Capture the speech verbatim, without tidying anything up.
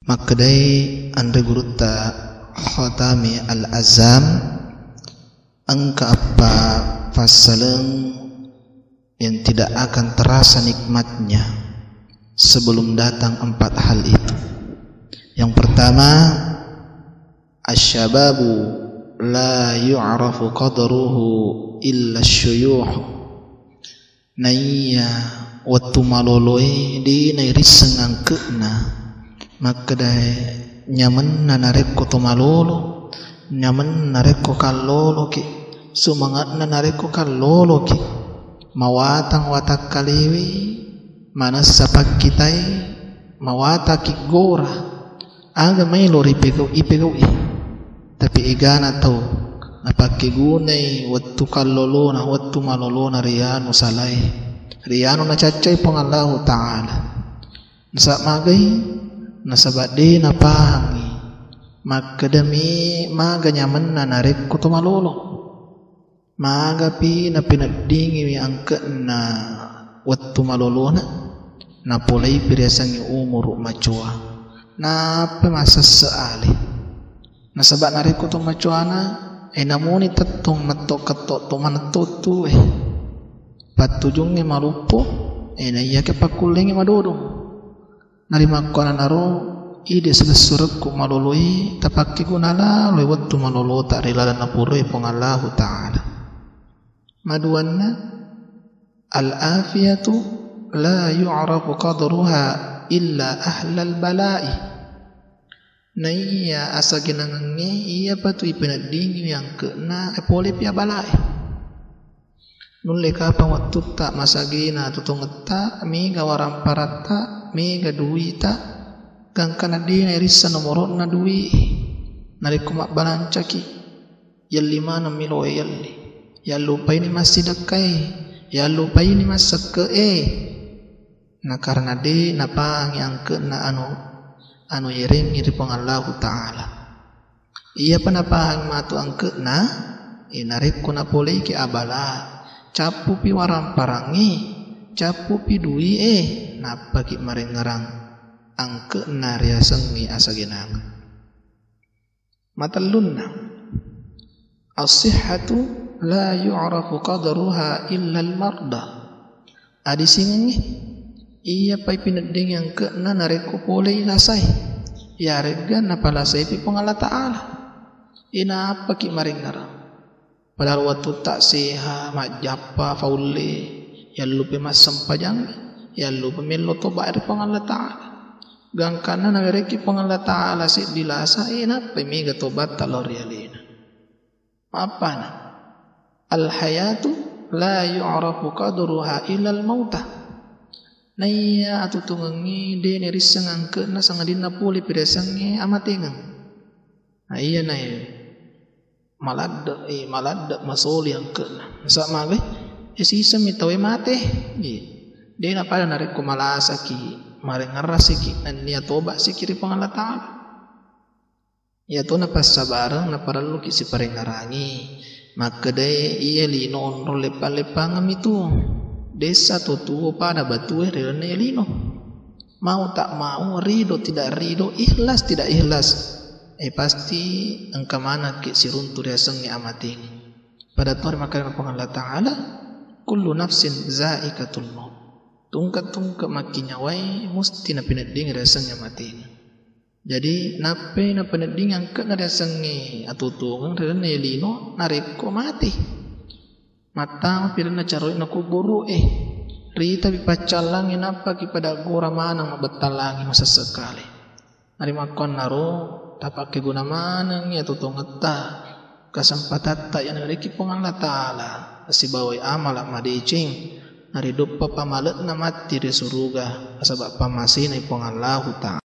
Makkedai anre gurutta Khatami Al-Azam, engka eppa passaleng yang tidak akan terasa nikmatnya sebelum datang empat hal itu. Yang pertama, asyababu la yu'rafu qadruhu illa syuyuh. Naiya wettu maloloe de nairisseng angke'na, makkedae nyamenna narekko to malolo, nyamenna narekko kalloloki, sumange'na narekko kalloloki, mawatang watakkalewe, manessa pakkitai, mawataki gora. Aga maelo ripegau-, ipegau'i, tapi egana tau napakkegunai wettu kallolona, wettu malolona ri anu salae, ri anu nacaccai Puang Allahu Ta'ala. Nasaba magai? Nasaba de napahangi makkedami maga nyamenna narekko to malolo. Magapi napeneddingiwi angke'na wettu malolona, napolaipi riasengnge umuru macoa, nappa masesse ale. Nasaba narekko to macoana, e, namuni tettong metto ketto to manetto tue. Pattujungnge maluppo, e, naiyake pakkullengnge madodong. Narimakkuannanaro, ide silessurekku maloloi tapakkeguna laloi wettu malolota ri lalenna puroi Puang Allahu Ta'ala. Maduanna, al-afiyatu la yu'rafu qadruha illa ahlal bala'i. Naiya asagenangengnge, iyapa tu ipeneddingiwi angke'na, e, polepi abalae. Nulle kapang wettutta masagena totongetta, mega waramparatta, mega duita, gangkana de nairisseng nomoro'na dui. Narekko mabbalancaki, yelli maneng milo yelli. Yallupaini massidekkae, yallupaini massekke'e. Na karena de napahangi angke'na anu, anu yerengngi ri Puang Allahu Ta'ala. Iyapa napahangi matu angke'na, e, narekko napoleiki abala, cappupi waramparangngi, cappupi dui e, nappaki marengngerang angke'na riasengnge asagenangeng. Matellunna, as-sihhatu la yu'rafu qadruha illa al-marda. Adisingengngi, iyapa ipineddingi angke'na narekko polei lasai, iyaregga napalasaipi Puang Allah Ta'ala. Inappaki marengngerang. Padahal wettutta seha, majjappa, faulle, yallupai massempajang, yallupai mello toba ri Puang Allah Ta'ala. Gangkanna nawerekki Puang Allah Ta'ala seddi lasa, e, nappai mega tobatta lao ri alena. Mappana, al-hayatu la yu'rafu qadruha illal mauta. Naiya atutungengngi de nairisseng angke'na sangadinna pole piriasengnge amatengeng. Na iya nai maladde, eh, maladde masoli angke'na. Nasaba magai, eh, siseng mi tauwe mate. Iya. De napada narekko malasaki, marengngerrasiki, nennia toba siki ri Puang Allah Ta'ala. Iyatona passabareng naparelluki siparengngerangi. Makkedae iya lino onrong leppang-leppangeng mitu. Dessa to tuo pada batue ri lalenna iya lino. Mau tak mau, ridho tidak ridho, ikhlas tidak ikhlas, eh, pasti engka manekki siruntu riasengnge amatengeng. Pada to ri makkedana Puang Allah Ta'ala, "Kullu nafsin zaikatul maut." Tungke-tungke makkinyawae musti napinedding riasengnge amatengeng. Jadi, nappai napenedding angke'na riasengnge atutungeng ri lalenna iya lino narekko mate. Mattama pi lalenna caroe'na kuburu'e, ritapi paccallangnge, nappaki pada gora maneng mabbettalangi masessekkale. Narimakkuannaro, tapakkeguna manengngi atutungetta, kesempatatta iya nawerekki Puang Allah Ta'ala, sibawai amala madeceng, nariduppa pamale'na matti ri suruga, nasaba pammasenai Puang Allahu Ta'ala.